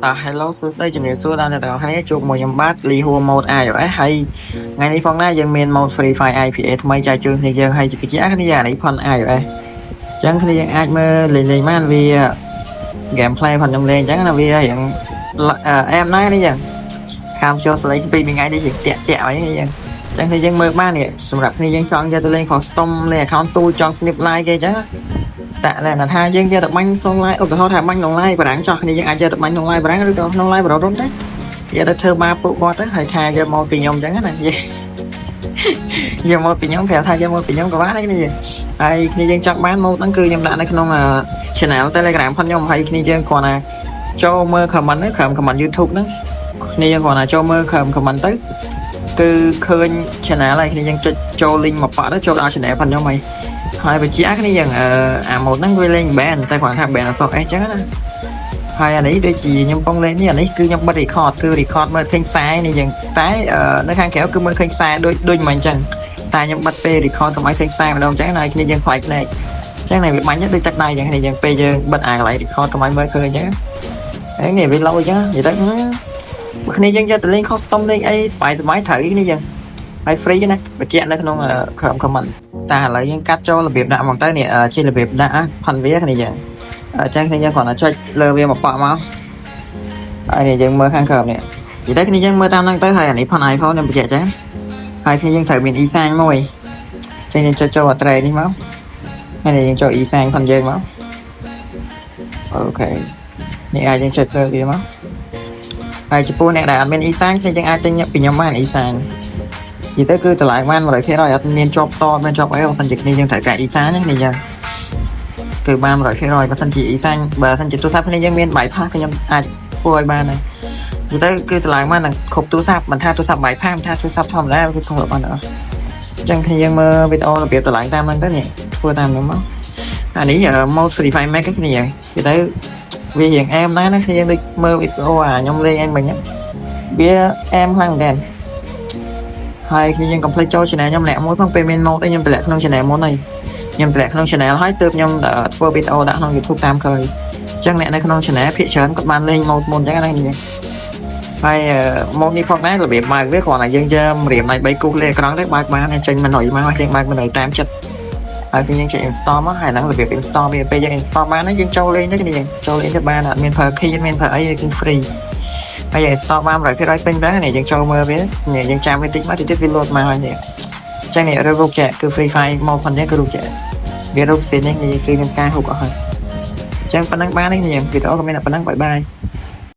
តោះ Hello សួស្តីជំរាបសួរដល់អ្នកទាំងអស់គ្នាជួបមួយខ្ញុំបាទលីហួរ Mode iOS ហើយថ្ងៃនេះផងដែរយើងមាន Mode Free Fire IPA ថ្មីចែកជូនគ្នាយើងហើយជាពិសេសគ្នាអានេះផន iOS អញ្ចឹងគ្នាយើងអាចមើលលេងលេងបានវា gameplay ផងខ្ញុំលេងអញ្ចឹងណាវារៀងអែមណាស់នេះចឹងខាមចូលស្លេងពីមួយថ្ងៃនេះយើងតាក់តាក់អីនេះចឹងអញ្ចឹងគ្នាយើងមើលបាននេះសម្រាប់គ្នាយើងចង់យកទៅលេង custom លេង account ទូចង់ snip live គេអញ្ចឹង ដាក់លក្ខណៈថាយើងយកទៅបាញ់ក្នុង live ឧទាហរណ៍ថាបាញ់ក្នុង live បារាំងចោះគ្នាយើងអាចយកទៅបាញ់ក្នុង live បារាំងឬក៏ក្នុង live បររុនទៅយកទៅធ្វើបាបពួកគាត់ទៅហើយថាយកមកពីខ្ញុំអញ្ចឹងណាយកមកពីខ្ញុំប្រាប់ថាយកមកពីខ្ញុំក៏បានដែរគ្នាយើងហើយគ្នាយើងចង់បានម៉ូតហ្នឹងគឺខ្ញុំដាក់នៅក្នុង channel Telegram ផងខ្ញុំហើយគ្នាយើងគ្រាន់តែចូលមើល comment ហ្នឹងក្រោម comment YouTube ហ្នឹងគ្នាយើងគ្រាន់តែចូលមើលក្រោម comment ទៅគឺឃើញ channel ហើយគ្នាយើងចុចចូល link មកប៉ាក់ទៅចូលដល់ channel ផងខ្ញុំហើយ ហើយបញ្ជាក់គ្នាយ៉ាងអឺអាម៉ូតហ្នឹងវាលេង ban តែគ្រាន់ថា ban អក្សរ S ចឹងណាហើយអានេះដូចជាខ្ញុំពងលេងនេះអានេះគឺខ្ញុំបិទ record គឺ record មើលឃើញខ្សែនេះយ៉ាងតែនៅខាងក្រៅគឺមើលឃើញខ្សែដូចដូចមិនអញ្ចឹងតែខ្ញុំបិទពេល record កុំឲ្យឃើញខ្សែម្ដងអញ្ចឹងណាគ្នាយើងខ្លាចភ្នែកអញ្ចឹងនេះវាបាញ់ដូចទឹកដៃអញ្ចឹងគ្នាយើងពេលយើងបិទអាកន្លែង record កុំឲ្យមើលឃើញអញ្ចឹងហើយនេះវាឡូយអញ្ចឹងនិយាយទៅបើគ្នាយើងយកទៅលេង custom លេងអីសប្បាយសប្បាយត្រូវគ្នាយើងហើយ free ណាបញ្ជាក់នៅក្នុងក្រោម comment តែឥឡូវយើងកាត់ចូលរបៀបដាក់ហ្មងទៅនេះជារបៀបដាក់ផាន់វាគ្នាយើងអញ្ចឹងគ្នាយើងគ្រាន់តែចុចលើវាមកប៉ក់មកហើយនេះយើងមើលខាងក្រោមនេះនិយាយទៅគ្នាយើងមើលតាមហ្នឹងទៅហើយអានេះផាន់ iPhone ខ្ញុំបញ្ជាក់ចឹងហើយគ្នាយើងត្រូវមាន e-sign មួយអញ្ចឹងយើងចុចចូលអាត្រេនេះមកហើយនេះយើងចូល e-sign ផាន់យើងមក OK នេះអាចយើងចុចលើវាមកហើយចំពោះអ្នកដែលអត់មាន e-sign គ្នាយើងអាចទិញពីខ្ញុំបាន e-sign និយាយទៅគឺតម្លៃបាន100%អត់មានជាប់សអត់មានជាប់អីបើសិនជាគ្នាយើងត្រូវការ e-sign ណាគ្នាយើងគឺបាន100%បើសិនជា e-sign បើសិនជាទូរស័ព្ទគ្នាយើងមាន bypass គឺខ្ញុំអាចធ្វើឲ្យបានដែរនិយាយទៅគឺតម្លៃបាននឹងគ្រប់ទូរស័ព្ទមិនថាទូរស័ព្ទ bypass មិនថាទូរស័ព្ទធម្មតាគឺគ្រប់បានទាំងអស់អញ្ចឹងគ្នាយើងមើលវីដេអូរបៀបតម្លៃតាមហ្នឹងទៅនេះធ្វើតាមហ្នឹងមកអានេះ mode Free Fire Max គ្នានិយាយទៅវារៀងអែមដែរណាគ្នាយើងដូចមើលវីដេអូអាខ្ញុំលេងអញមិញវាអែមខ្លាំងមែនទែន ហើយគ្នាយើងកុំភ្លេចចូល channel ខ្ញុំម្នាក់មួយផងពេលមាន mode អីខ្ញុំតម្លាក់ក្នុង channel មុនហើយខ្ញុំតម្លាក់ក្នុង channel ហើយទើបខ្ញុំធ្វើវីដេអូដាក់ក្នុង YouTube តាមក្រោយអញ្ចឹងអ្នកនៅក្នុង channel ភាគច្រើនគាត់បានលេង mode មុនអញ្ចឹងណាគ្នាហើយ mode នេះផងដែររបៀបបើកវាគ្រាន់តែយើងយកម្រាមដៃ3គូសលេអេក្រង់ទៅបើកបានហើយចេញមិនរយមកហើយយើងបើកមិនរយតាមចិត្តហើយគឺយើងចេញ install មកហើយហ្នឹងរបៀប install វាពេលយើង install បានហើយយើងចូលលេងទៅគ្នាយើងចូលលេងទៅបានអត់មានប្រើ key អត់មានប្រើអីគឺ free ហើយយើង install បាន100%ពេញដែរនេះយើងចូលមើលវានេះយើងចាំវាតិចមកតិចទៀតវាលោតមកហើយនេះអញ្ចឹងនេះរូបចែកគឺ Free Fire មកផងនេះគឺរូបចែកវារូបសេនេះនេះគឺមានការហូបអស់ហើយអញ្ចឹងប៉ុណ្ណឹងបាននេះយើងវីដេអូក៏មានតែប៉ុណ្ណឹង bye bye.